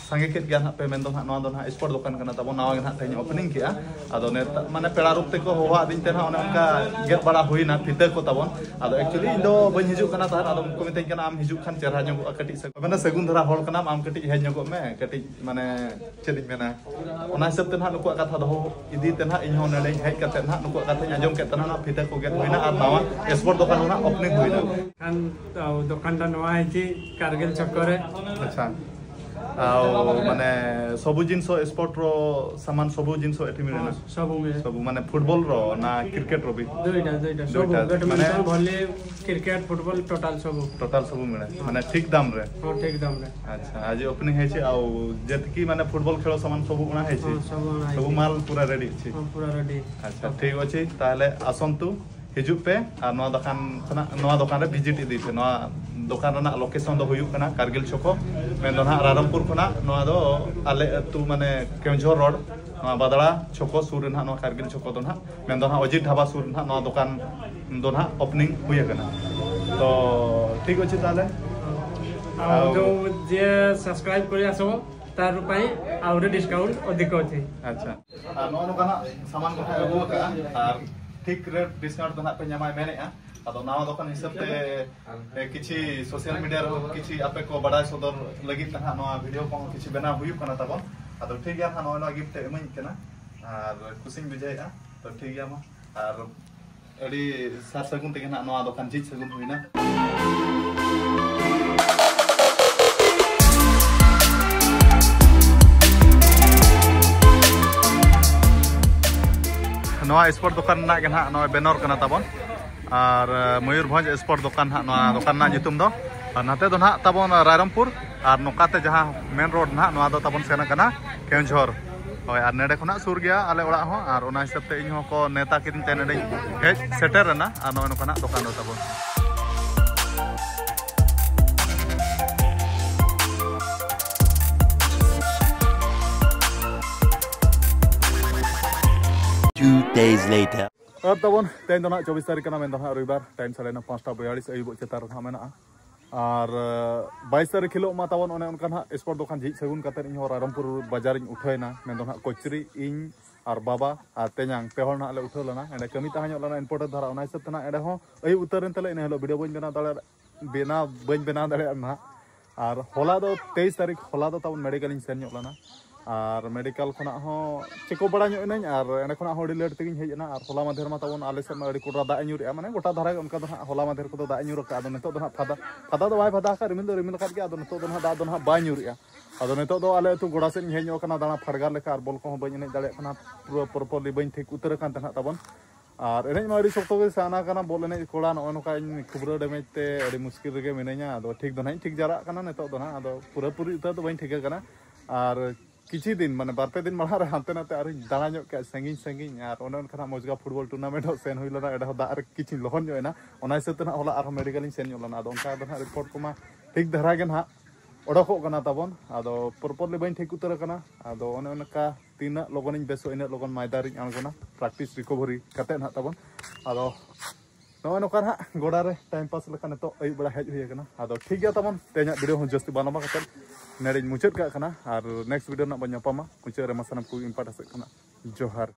ᱥᱟᱸᱜᱮ ᱠᱮᱫ ᱜᱮᱭᱟ ᱱᱟᱦᱟᱜ ᱯᱮ, ᱢᱮᱱᱫᱚ ᱱᱟᱦᱟᱜ ᱱᱚᱣᱟ ᱫᱚ ᱱᱟᱦᱟᱜ ᱥᱯᱳᱨᱴ ᱫᱚᱠᱟᱱ ᱠᱟᱱᱟ ᱛᱟᱵᱚᱱ, ᱱᱟᱣᱟ ᱜᱮ ᱱᱟᱦᱟᱜ ᱛᱮᱦᱮᱧ ᱳᱯᱮᱱᱤᱝ ᱠᱮᱜᱼᱟ᱾ ᱟᱫᱚ ᱱᱮᱛᱟ-, ᱢᱟᱱᱮ ᱯᱮᱲᱟ ᱨᱩᱯ ᱛᱮᱠᱚ ᱦᱚᱦᱚᱣᱟᱫᱤᱧ ᱛᱮ ᱱᱟᱦᱟᱜ ᱚᱱᱮ ᱚᱱᱠᱟ ᱜᱮᱫ ᱵᱟᱲᱟ ᱦᱩᱭᱱᱟ ᱯᱷᱤᱛᱟᱹ ᱠᱚ ᱛᱟᱵᱚᱱ᱾ ᱟᱫᱚ actually ᱤᱧ ᱫᱚ ᱵᱟᱹᱧ ᱦᱤᱡᱩᱜ ᱠᱟᱱᱟ ᱛᱟᱦᱮᱸᱫ, ᱟᱫᱚ ᱩᱱᱠᱩ ᱢᱤᱛᱟᱹᱧ ᱠᱟᱱᱟ, "ᱟᱢ ᱦᱤᱡᱩᱜ ᱠᱷᱟᱱ ᱪᱮᱦᱨᱟ ᱧᱚᱜᱚᱜᱼᱟ ᱠᱟᱹᱴᱤᱡ, ᱥᱮ ᱢᱟᱱᱮ ᱥᱟᱹᱜᱩᱱ ᱫᱷᱟᱨᱟ ᱦᱚᱲ ᱠᱟᱱᱟᱢ, ᱟᱢ ᱠᱟᱹᱴᱤᱡ ᱦᱮᱡ ᱧᱚᱜᱚᱜ ᱢᱮ, ᱠᱟᱹᱴᱤᱡ ᱢᱟᱱᱮ ᱪᱮᱫ ᱤᱧ ᱢᱮᱱᱟ, ᱚᱱᱟ ᱦᱤᱥᱟᱹᱵ ᱛᱮ ᱱᱟᱦᱟᱜ ᱱᱩᱠᱩᱣᱟᱜ ᱠᱟᱛᱷᱟ ᱫᱚᱦᱚ ᱤᱫᱤ ᱛᱮ ᱱᱟᱦᱟᱜ ᱤᱧ ᱦᱚᱸ ᱱᱚᱰᱮᱧ ᱦᱮᱡ ᱠᱟᱛᱮ ᱱᱟᱦᱟᱜ ᱱᱩᱠᱩᱣᱟᱜ ᱠᱟᱛᱷᱟᱧ ᱟᱸᱡᱚᱢ ᱠᱮᱫ ᱛᱮ ᱱᱟᱦᱟᱜ ᱯᱷᱤᱛᱟᱹ ᱠᱚ ᱜᱮᱫ ᱦᱩᱭᱱᱟ ᱟᱨ ᱱᱟᱣᱟ ᱥᱯᱳᱨᱴ ᱫᱚᱠᱟᱱ ᱦᱚᱸ ᱱᱟᱦᱟᱜ ᱳᱯᱮᱱᱤᱝ ᱦᱩᱭᱱᱟ᱾ ᱠᱷᱟᱱ, ᱫᱚᱠᱟᱱ ᱫᱚ ᱱᱚᱣᱟ ᱦᱮᱸᱪᱤ ᱠᱟᱨᱜᱤᱞ ᱪᱷᱚᱠ ᱨᱮ᱾ ᱟᱪᱪᱷᱟ, ᱟᱣ ᱢᱟᱱᱮ ᱥᱚᱵᱩ ᱡᱤᱱᱤᱥ ᱥᱯᱳᱨᱴ ᱨᱚ ᱥᱟᱢᱟᱱ ᱥᱚᱵᱩ ᱡᱤᱱᱤᱥ ᱮᱴᱷᱤ ᱢᱮᱱᱟᱜᱼᱟ? ᱦᱚᱸ, ᱥᱚᱵᱩ ᱢᱮᱱᱟᱜᱼᱟ᱾ ᱥᱚᱵᱩ ᱢᱟᱱᱮ ᱯᱷᱩᱴᱵᱚᱞ ᱨᱚ ᱱᱟ ᱠᱨᱤᱠᱮᱴ ᱨᱚ ᱵᱤ? ᱫᱩᱭᱴᱟ, ᱫᱩᱭᱴᱟ, ᱥᱚᱵᱩ, ᱫᱩᱭᱴᱟ, ᱵᱮᱰᱢᱤᱱᱴᱚᱱ, ᱢᱟᱱᱮ ᱵᱷᱚᱞᱤ, ᱠᱨᱤᱠᱮᱴ, ᱯᱷᱩᱴᱵᱚᱞ, ᱴᱳᱴᱟᱞ ᱥᱚᱵᱩ᱾ ᱴᱳᱴᱟᱞ ᱥᱚᱵᱩ ᱢᱮᱱᱟᱜᱼᱟ, ᱦᱚᱸ᱾ ᱢᱟᱱᱮ ᱴᱷᱤᱠ ᱫᱟᱢ ᱨᱮ? ᱦᱚᱸ, ᱴᱷᱤᱠ ᱫᱟᱢ ᱨᱮ᱾ ᱟᱪᱪᱷᱟ, ᱟᱡ ᱳᱯᱮᱱᱤᱝ ᱦᱮᱸᱪᱤ ᱟᱣ ᱡᱮᱛᱠᱤ ᱢᱟᱱᱮ ᱯᱷᱩᱴᱵᱚᱞ ᱠᱷᱮᱞ ᱥᱟᱢᱟᱱ ᱥᱚᱵᱩ ᱚᱱᱟ ᱦᱮᱸᱪᱤ? ᱦᱚᱸ, ᱥᱚᱵᱩ ᱚᱱᱟ ᱥᱚᱵᱩ ᱦᱮᱸᱪᱤ᱾ ᱢᱟᱞ ᱯᱩᱨᱟ ᱨᱮᱰᱤ ᱦᱮᱸᱪᱤ? ᱦᱚᱸ, ᱯᱩᱨᱟ ᱨᱮᱰᱤ᱾ ᱟᱪᱪᱷᱟ, ᱴᱷᱤᱠ ᱟᱪᱷᱮ, ᱛᱟᱦᱞᱮ ᱟᱥᱚᱱᱛᱩ, ᱦᱤᱡᱩᱜ ᱯᱮ ᱟᱨ ᱱᱚᱣᱟ ᱫᱚᱠᱟᱱ ᱠᱷᱚᱱᱟᱜ, ᱱᱚᱣᱟ ᱫᱚᱠᱟᱱ ᱨᱮ ᱵᱷᱤᱡᱤᱴ ᱤᱫᱤ ᱯᱮ᱾ ᱱᱚᱣᱟ ᱫᱚᱠᱟᱱ ᱨᱮᱱᱟᱜ ᱞᱳᱠᱮᱥᱚᱱ ᱫᱚ ᱦᱩᱭᱩᱜ ᱠᱟᱱᱟ ᱠᱟᱨᱜᱤᱞ ᱪᱷᱚᱠᱚ, ᱢᱮᱱᱫᱚ ᱱᱟᱦᱟᱜ ᱨᱟᱭᱨᱚᱝᱯᱩᱨ ᱠᱷᱚᱱᱟᱜ ᱱᱚᱣᱟ ᱫᱚ ᱟᱞᱮ ᱟᱹᱛᱩ ᱢᱟᱱᱮ ᱠᱮᱣᱡᱷᱚᱨ ᱨᱳᱰ, ᱱᱚᱣᱟ ᱵᱟᱫᱽᱲᱟ ᱪᱷᱚᱠᱚ ᱥᱩᱨ ᱨᱮ ᱱᱟᱦᱟᱜ, ᱱᱚᱣᱟ ᱠᱟᱨᱜᱤᱞ ᱪᱷᱚᱠᱚ ᱫᱚ ᱱᱟᱦᱟᱜ, ᱢᱮᱱᱫᱚ ᱱᱟᱦᱟᱜ ᱚᱡᱤᱛ ᱰᱷᱟᱵᱟ ᱥᱩᱨ ᱨᱮ ᱱᱟᱦᱟᱜ ᱱᱚᱣᱟ ᱫᱚᱠᱟᱱ ᱫᱚ ᱱᱟᱦᱟᱜ ᱳᱯᱮᱱᱤᱝ ᱦᱩᱭ ᱟᱠᱟᱱᱟ᱾ ᱛᱚ ᱴᱷᱤᱠ ᱟᱪᱷᱮ ᱛᱟᱦᱚᱞᱮ᱾ ଆଉ ଯେଉଁ ଯିଏ ସବସ୍କ୍ରାଇବ୍ କରି ଆସିବ, ତାର ପାଇଁ ଆହୁରି ଡିସକାଉଣ୍ଟ ଅଧିକ ଅଛି। ᱟᱪᱪᱷᱟ, ᱟᱨ ᱱᱚᱜᱼᱚ ᱱᱚᱝᱠᱟᱱᱟᱜ ᱥᱟᱢᱟᱱ ᱠᱚ ᱦᱟᱸᱜ ᱟᱹᱜᱩ ᱟᱠᱟᱫᱼᱟ, ᱟᱨ ᱴᱷᱤᱠ ᱨᱮᱴ ᱰᱤᱥᱠᱟᱣᱩᱱᱴ ᱫᱚ ᱱᱟᱦᱟᱜ ᱯᱮ ᱧᱟᱢᱟᱭ ᱢᱮᱱᱮᱫᱼᱟ᱾ ᱟᱫᱚ ᱱᱟᱣᱟ ᱫᱚᱠᱟᱱ ᱦᱤᱥᱟᱹᱵ ᱛᱮ ᱮ, ᱠᱤᱪᱷᱤ ᱥᱳᱥᱟᱞ ᱢᱤᱰᱤᱭᱟ ᱨᱮᱦᱚᱸ ᱠᱤᱪᱷᱤ ᱟᱯᱮ ᱠᱚ ᱵᱟᱰᱟᱭ ᱥᱚᱫᱚᱨ ᱞᱟᱹᱜᱤᱫ ᱛᱮ ᱱᱟᱦᱟᱜ ᱱᱚᱣᱟ ᱵᱷᱤᱰᱤᱭᱳ ᱠᱚᱦᱚᱸ ᱠᱤᱪᱷᱤ ᱵᱮᱱᱟᱣ ᱦᱩᱭᱩᱜ ᱠᱟᱱᱟ ᱛᱟᱵᱚᱱ᱾ ᱟᱫᱚ ᱴᱷᱤᱠ ᱜᱮᱭᱟ ᱱᱟᱦᱟᱜ, ᱱᱚᱜᱼᱚᱭ ᱱᱚᱣᱟ ᱜᱤᱯᱷᱴ ᱮ ᱤᱢᱟᱹᱧ ᱠᱟᱱᱟ, ᱟᱨ ᱠᱩᱥᱤᱧ ᱵᱩᱡᱷᱟᱹᱣᱮᱫᱼᱟ᱾ ᱛᱚ ᱴᱷᱤᱠ ᱜᱮᱭᱟ ᱢᱟ, ᱟᱨ ᱟᱹᱰᱤ ᱥᱟᱨ ᱥᱟᱹᱜᱩᱱ ᱛᱮᱜᱮ ᱱᱟᱦᱟᱜ ᱱᱚᱣᱟ ᱫᱚᱠᱟᱱ ᱡᱷᱤᱡ ᱥᱟᱹᱜᱩᱱ ᱦᱩᱭᱱᱟ᱾ ᱱᱚᱣᱟ ᱥᱯᱳᱨᱴ ᱫᱚᱠᱟᱱ ᱨᱮᱱᱟᱜ ᱜᱮ ᱱᱟᱦᱟᱜ ᱱᱚᱜᱼᱚᱭ ᱵᱮᱱᱟᱨ ᱠᱟᱱᱟ ᱛᱟᱵᱚᱱ᱾ ᱟᱨ ᱮ, ᱢᱚᱭᱩᱨᱵᱷᱚᱸᱡᱽ ᱥᱯᱳᱨᱴ ᱫᱚᱠᱟᱱ ᱦᱟᱸᱜ ᱱᱚᱣᱟ ᱫᱚᱠᱟᱱ ᱨᱮᱱᱟᱜ ᱧᱩᱛᱩᱢ ᱫᱚ᱾ ᱟᱨ ᱱᱟᱛᱮ ᱫᱚ ᱱᱟᱦᱟᱜ ᱛᱟᱵᱚᱱ ᱨᱟᱭᱨᱚᱝᱯᱩᱨ, ᱟᱨ ᱱᱚᱝᱠᱟᱛᱮ ᱡᱟᱦᱟᱸ ᱢᱮᱱ ᱨᱳᱰ ᱱᱟᱦᱟᱜ, ᱱᱚᱣᱟ ᱫᱚ ᱛᱟᱵᱚᱱ ᱥᱮᱱ ᱠᱟᱱᱟ ᱠᱮᱣᱡᱷᱚᱨ᱾ ᱦᱳᱭ, ᱟᱨ ᱱᱮᱰᱮ ᱠᱷᱚᱱᱟᱜ ᱥᱩᱨ ᱜᱮᱭᱟ ᱟᱞᱮ ᱚᱲᱟᱜ ᱦᱚᱸ, ᱟᱨ ᱚᱱᱟ ᱦᱤᱥᱟᱹᱵ ᱛᱮ ᱤᱧ ᱦᱚᱸᱠᱚ ᱱᱮᱣᱛᱟ ᱠᱤᱫᱤᱧ ᱛᱮ ᱱᱚᱰᱮᱧ ᱦᱮᱡ ᱥᱮᱴᱮᱨ ᱮᱱᱟ᱾ ᱟᱨ ᱱᱚᱜᱼᱚᱭ ᱱᱚᱝᱠᱟᱱᱟᱜ ᱫᱚᱠᱟᱱ ᱫᱚ ᱛᱟᱵᱚᱱ᱾ Two days later. ᱟᱨ ᱛᱟᱵᱚᱱ ᱛᱮᱦᱮᱧ ᱫᱚ ᱱᱟᱦᱟᱜ ᱪᱚᱵᱵᱤᱥ ᱛᱟᱹᱨᱤᱠᱷ ᱠᱟᱱᱟ, ᱢᱮᱱᱫᱚ ᱱᱟᱦᱟᱜ ᱨᱚᱵᱤᱵᱟᱨ, ᱴᱟᱭᱤᱢ ᱥᱟᱲᱮ ᱱᱚ, ᱯᱟᱸᱪᱴᱟ ᱵᱚᱭᱟᱞᱤᱥ ᱟᱹᱭᱩᱵᱚᱜ ᱪᱮᱛᱟᱱ ᱨᱮ ᱱᱟᱦᱟᱜ ᱢᱮᱱᱟᱜᱼᱟ᱾ ᱟᱨ ᱮ, ᱵᱟᱭᱤᱥ ᱛᱟᱹᱨᱤᱠᱷ ᱦᱤᱞᱳᱜ ᱢᱟ ᱛᱟᱵᱚᱱ ᱚᱱᱮ ᱚᱱᱠᱟ ᱱᱟᱦᱟᱜ ᱥᱯᱳᱨᱴ ᱫᱚᱠᱟᱱ ᱡᱷᱤᱡ ᱥᱟᱹᱜᱩᱱ ᱠᱟᱛᱮᱫ ᱤᱧ ᱦᱚᱸ ᱨᱟᱭᱨᱚᱝᱯᱩᱨ ᱵᱟᱡᱟᱨᱤᱧ ᱩᱴᱷᱟᱹᱣᱮᱱᱟ, ᱢᱮᱱᱫᱚ ᱱᱟᱦᱟᱜ ᱠᱚᱪᱨᱤ, ᱤᱧ ᱟᱨ ᱵᱟᱵᱟ ᱟᱨ ᱛᱮᱧᱟᱝ ᱯᱮ ᱦᱚᱲ ᱱᱟᱦᱟᱜ ᱞᱮ ᱩᱴᱷᱟᱹᱣ ᱞᱮᱱᱟ᱾ ᱮᱸᱰᱮ ᱠᱟᱹᱢᱤ ᱛᱟᱦᱮᱸ ᱧᱚᱜ ᱞᱮᱱᱟ ᱤᱢᱯᱚᱨᱴᱮᱱᱴ ᱫᱷᱟᱨᱟ, ᱚᱱᱟ ᱦᱤᱥᱟᱹᱵ ᱛᱮ ᱱᱟᱦᱟᱜ ᱮᱸᱰᱮ ᱦᱚᱸ ᱟᱹᱭᱩᱵ ᱩᱛᱟᱹᱨ ᱮᱱ ᱛᱟᱞᱮ, ᱤᱱᱟᱹ ᱦᱤᱞᱳᱜ ᱵᱷᱤᱰᱤᱭᱳ ᱵᱟᱹᱧ ᱵᱮᱱᱟᱣ ᱫᱟᱲᱮᱭᱟᱜ, ᱵᱮᱱᱟᱣ ᱵᱟᱹᱧ ᱵᱮᱱᱟᱣ ᱫᱟᱲᱮᱭᱟᱜᱼᱟ ᱱᱟᱦᱟᱜ᱾ ᱟᱨ ᱦᱚᱞᱟ ᱫᱚ ᱛᱮᱭᱤᱥ ᱛᱟᱹᱨᱤᱠᱷ, ᱦᱚᱞᱟ ᱫᱚ ᱛᱟᱵᱚᱱ ᱢᱮᱰᱤᱠᱮᱞ ᱤᱧ ᱥᱮᱱ ᱧᱚᱜ ᱞᱮᱱᱟ᱾ ᱟᱨ ᱢᱮᱰᱤᱠᱮᱞ ᱠᱷᱚᱱᱟᱜ ᱦᱚᱸ ᱪᱮᱠᱟᱯ ᱵᱟᱲᱟ ᱧᱚᱜ ᱮᱱᱟᱹᱧ, ᱟᱨ ᱮᱸᱰᱮ ᱠᱷᱚᱱᱟᱜ ᱦᱚᱸ ᱟᱹᱰᱤ ᱞᱮᱴ ᱛᱮᱜᱤᱧ ᱦᱮᱡ ᱮᱱᱟ᱾ ᱟᱨ ᱦᱚᱞᱟ ᱢᱟᱫᱷᱮᱨ ᱢᱟ ᱛᱟᱵᱚᱱ ᱟᱞᱮ ᱥᱮᱫ ᱢᱟ ᱟᱹᱰᱤ ᱠᱚᱰᱨᱟ ᱫᱟᱜ ᱮ ᱧᱩᱨᱮᱜᱼᱟ, ᱢᱟᱱᱮ ᱜᱚᱴᱟ ᱫᱷᱟᱨᱟ ᱜᱮ ᱚᱱᱠᱟ ᱫᱚ ᱱᱟᱦᱟᱜ ᱦᱚᱞᱟ ᱢᱟᱫᱷᱮᱨ ᱠᱚᱫᱚ ᱫᱟᱜ ᱮ ᱧᱩᱨ ᱟᱠᱟᱫᱼᱟ᱾ ᱟᱫᱚ ᱱᱤᱛᱚᱜ ᱫᱚ ᱱᱟᱦᱟᱜ ᱯᱷᱟᱫᱟ, ᱯᱷᱟᱫᱟ ᱫᱚ ᱵᱟᱭ ᱯᱷᱟᱫᱟ ᱟᱠᱟᱫ, ᱨᱤᱢᱤᱞ ᱫᱚ ᱨᱤᱢᱤᱞ ᱟᱠᱟᱫ ᱜᱮᱭᱟ᱾ ᱟᱫᱚ ᱱᱤᱛᱚᱜ ᱫᱚ ᱱᱟᱦᱟᱜ ᱫᱟᱜ ᱫᱚ ᱱᱟᱦᱟᱜ ᱵᱟᱭ ᱧᱩᱨᱮᱜᱼᱟ᱾ ᱟᱫᱚ ᱱᱤᱛᱚᱜ ᱫᱚ ᱟᱞᱮ ᱟᱹᱛᱩ ᱜᱚᱰᱟ ᱥᱮᱫ ᱤᱧ ᱦᱮᱡ ᱧᱚᱜ ᱟᱠᱟᱱᱟ ᱫᱟᱬᱟ ᱯᱷᱟᱰᱜᱟᱨ ᱞᱮᱠᱟ, ᱟᱨ ᱵᱚᱞ ᱠᱚᱦᱚᱸ ᱵᱟᱹᱧ ᱮᱱᱮᱡ ᱫᱟᱲᱮᱭᱟᱜ ᱠᱟᱱᱟ, ᱯᱩᱨᱟᱹ ᱯᱨᱚᱯᱟᱨᱞᱤ ᱵᱟᱹᱧ ᱴᱷᱤᱠ ᱩᱛᱟᱹᱨ ᱟᱠᱟᱱ ᱛᱟᱦᱮᱸᱫ ᱛᱟᱵᱚᱱ᱾ ᱟᱨ ᱮᱱᱮᱡ ᱢᱟ ᱟᱹᱰᱤ ᱥᱚᱠᱛᱚ ᱜᱮ ᱥᱟᱱᱟ ᱠᱟᱱᱟ, ᱵᱚᱞ ᱮᱱᱮᱡ ᱠᱚᱲᱟ, ᱱᱚᱜᱼᱚᱭ ᱱᱚᱝᱠᱟ ᱤᱧ ᱠᱷᱩᱵᱨᱟᱹ ᱰᱮᱢᱮᱡᱽ ᱛᱮ ᱟᱹᱰᱤ ᱢᱩᱥᱠᱤᱞ ᱨᱮᱜᱮ ᱢᱤᱱᱟᱹᱧᱟ᱾ ᱟᱫᱚ ᱴᱷᱤᱠ ᱫᱚ ᱱᱟᱦᱟᱜ ᱤᱧ ᱴᱷᱤᱠ ᱡᱟᱣᱨᱟᱜ ᱠᱟᱱᱟ ᱱᱤᱛᱚᱜ ᱫᱚ ᱱᱟᱦᱟᱜ, ᱟᱫᱚ ᱯᱩᱨᱟᱹᱯᱩᱨᱤ ᱩᱛᱟᱹᱨ ᱫᱚ ᱵᱟᱹᱧ ᱴᱷᱤᱠᱟᱹ ᱠᱟᱱᱟ᱾ ᱟᱨ ᱠᱤᱪᱷᱩ ᱫᱤᱱ, ᱢᱟᱱᱮ ᱵᱟᱨ ᱯᱮ ᱫᱤᱱ ᱢᱟᱲᱟᱝ ᱨᱮ ᱦᱟᱱᱛᱮ ᱱᱟᱛᱮ ᱟᱨᱦᱚᱸᱧ ᱫᱟᱬᱟ ᱧᱚᱜ ᱠᱮᱜᱼᱟ ᱥᱟᱺᱜᱤᱧ ᱥᱟᱺᱜᱤᱧ, ᱟᱨ ᱚᱱᱮ ᱚᱱᱠᱟ ᱱᱟᱦᱟᱜ ᱢᱚᱡᱽᱜᱟ ᱯᱷᱩᱴᱵᱚᱞ ᱴᱩᱨᱱᱟᱢᱮᱱᱴ ᱦᱚᱸ ᱥᱮᱱ ᱦᱩᱭ ᱞᱮᱱᱟ, ᱚᱸᱰᱮ ᱦᱚᱸ ᱫᱟᱜ ᱨᱮ ᱠᱤᱪᱷᱩᱧ ᱞᱚᱦᱚᱫ ᱧᱚᱜ ᱮᱱᱟ᱾ ᱚᱱᱟ ᱦᱤᱥᱟᱹᱵ ᱛᱮ ᱱᱟᱦᱟᱜ ᱦᱚᱞᱟ ᱟᱨᱦᱚᱸ ᱢᱮᱰᱤᱠᱮᱞ ᱤᱧ ᱥᱮᱱ ᱧᱚᱜ ᱞᱮᱱᱟ᱾ ᱟᱫᱚ ᱚᱱᱠᱟ ᱫᱚ ᱱᱟᱦᱟᱜ ᱨᱤᱯᱳᱨᱴ ᱠᱚᱢᱟ ᱴᱷᱤᱠ ᱫᱷᱟᱨᱟ ᱜᱮ ᱱᱟᱦᱟᱜ ᱚᱰᱚᱠᱚᱜ ᱠᱟᱱᱟ ᱛᱟᱵᱚᱱ᱾ ᱟᱫᱚ properly ᱵᱟᱹᱧ ᱴᱷᱤᱠ ᱩᱛᱟᱹᱨ ᱟᱠᱟᱱᱟ᱾ ᱟᱫᱚ ᱚᱱᱮ ᱚᱱᱠᱟ ᱛᱤᱱᱟᱹᱜ ᱞᱚᱜᱚᱱᱤᱧ ᱵᱮᱥᱚᱜ, ᱤᱱᱟᱹᱜ ᱞᱚᱜᱚᱱ ᱢᱚᱭᱫᱟᱱ ᱨᱤᱧ ᱟᱬᱜᱚᱱᱟ, practice recovery ᱠᱟᱛᱮᱫ ᱱᱟᱦᱟᱜ ᱛᱟᱵᱚᱱ᱾ ᱟᱫᱚ ᱱᱚᱜᱼᱚᱭ ᱱᱚᱝᱠᱟ ᱱᱟᱦᱟᱜ ᱜᱚᱰᱟ ᱨᱮ time pass ᱞᱮᱠᱟ ᱱᱤᱛᱚᱜ ᱟᱹᱭᱩᱵ ᱵᱮᱲᱟ ᱦᱮᱡ ᱦᱩᱭ ᱟᱠᱟᱱᱟ᱾ ᱟᱫᱚ ᱴᱷᱤᱠ ᱜᱮᱭᱟ ᱛᱟᱵᱚᱱ, ᱛᱮᱦᱮᱧᱟᱜ video ᱦᱚᱸ ᱡᱟᱹᱥᱛᱤ ᱵᱟᱝ ᱞᱚᱢᱵᱟ ᱠᱟᱛᱮᱫ ᱱᱚᱰᱮᱧ ᱢᱩᱪᱟᱹᱫ ᱠᱟᱜ ᱠᱟᱱᱟ᱾ ᱟᱨ next video ᱨᱮᱱᱟᱜ ᱵᱚᱱ ᱧᱟᱯᱟᱢᱟ᱾ ᱢᱩᱪᱟᱹᱫ ᱨᱮ ᱢᱟ ᱥᱟᱱᱟᱢ ᱠᱚ ᱤᱧ ᱯᱟᱦᱴᱟ ᱥᱮᱫ ᱠᱷᱚᱱᱟᱜ ᱡᱚᱦᱟᱨ᱾